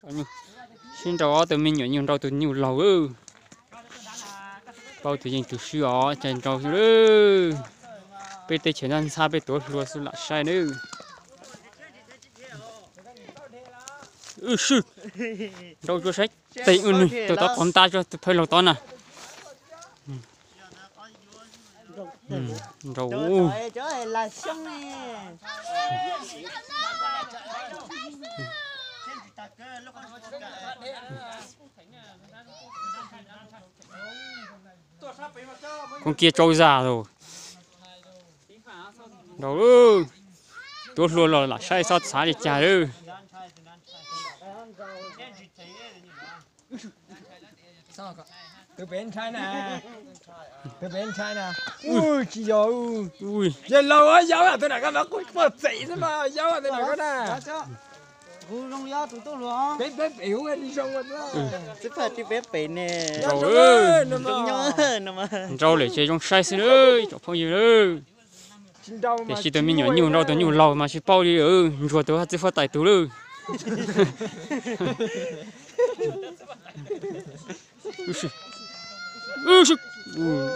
Sib nrau ob tug me nyuam nyuj nrau tus nyuj laug. Paub tus yeej tus swb os, cas nrau xwb. Peb teb chaws ntxhab ntxhab peb tuav hlua xwb lam saib nawb. Wb swb, nrau tsuas saib tes wb nws tawm tod qhov nta tsuas tus phawj laug tod na. Nrau. Koob kiab tsaub zaj los. Nrau, tuav hlua los lam saib xob txhav li cas lawm. Tus pem ntshai na, tus pem ntshai na. Ui, tsis yog, yog laug yau tus nam koj mas quaj poj txeem xwb mas yau tus nam koj na. Peb pem ua li zoo. Nrau lawm ces zoo saib xwb na tsoom phooj ywg na. Tiam sis tus me nyuam nyuj nrau tus nyuj laug mas tsis paub li, ntsuag tus haj txwb huab tais tus lawm.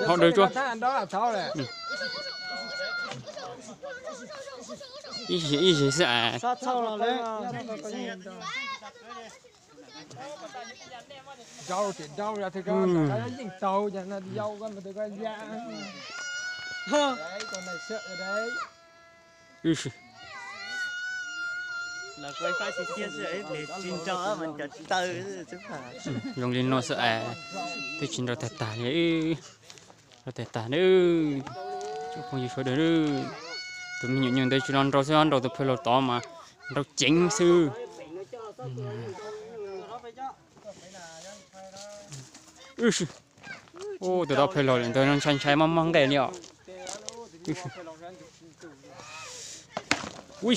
Ho daws tsuas ib zig ib zig xwb es. Zoo li no xwb es, twb tsis nrau tag tag li, nrau tag tag nawb. Tsoom phooj ywg sawv daws, tus me nyuam nyuj ntawd tsis los nrau xwb, nrau tus phawj laug tod mas nrau ceev xwb. Tus tod phawj laug ntawd ntshai ntshai mob mob nqaij li os. Ui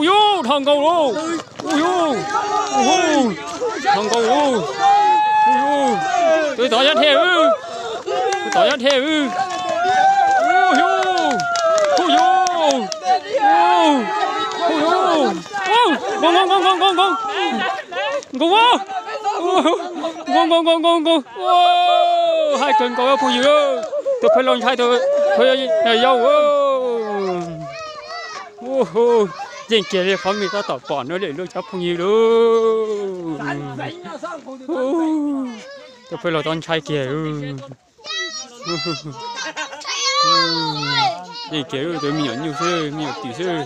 yus, dhau nkaus lauj. Ui yus, dhau nkaus lauj. Ui yus, tus tod nyob dhia, tus tod nyob dhia. Ui yus, ui yus, ui yus, nkaus nkaus nkaus nkaus nkaus, nkaus nkaus nkaus nkaus nkaus, haib kawg nkaus phooj ywg, tus phawj laug ntshai tus phawj yau. Yeej kiag li qhov me tab tom pom no lawm lauj cov phooj ywg lauj. Tus phawj laug tod ntshai kiag. Yeej kiag tus me nyuam nyuj xwb, me nyuam twm xwb.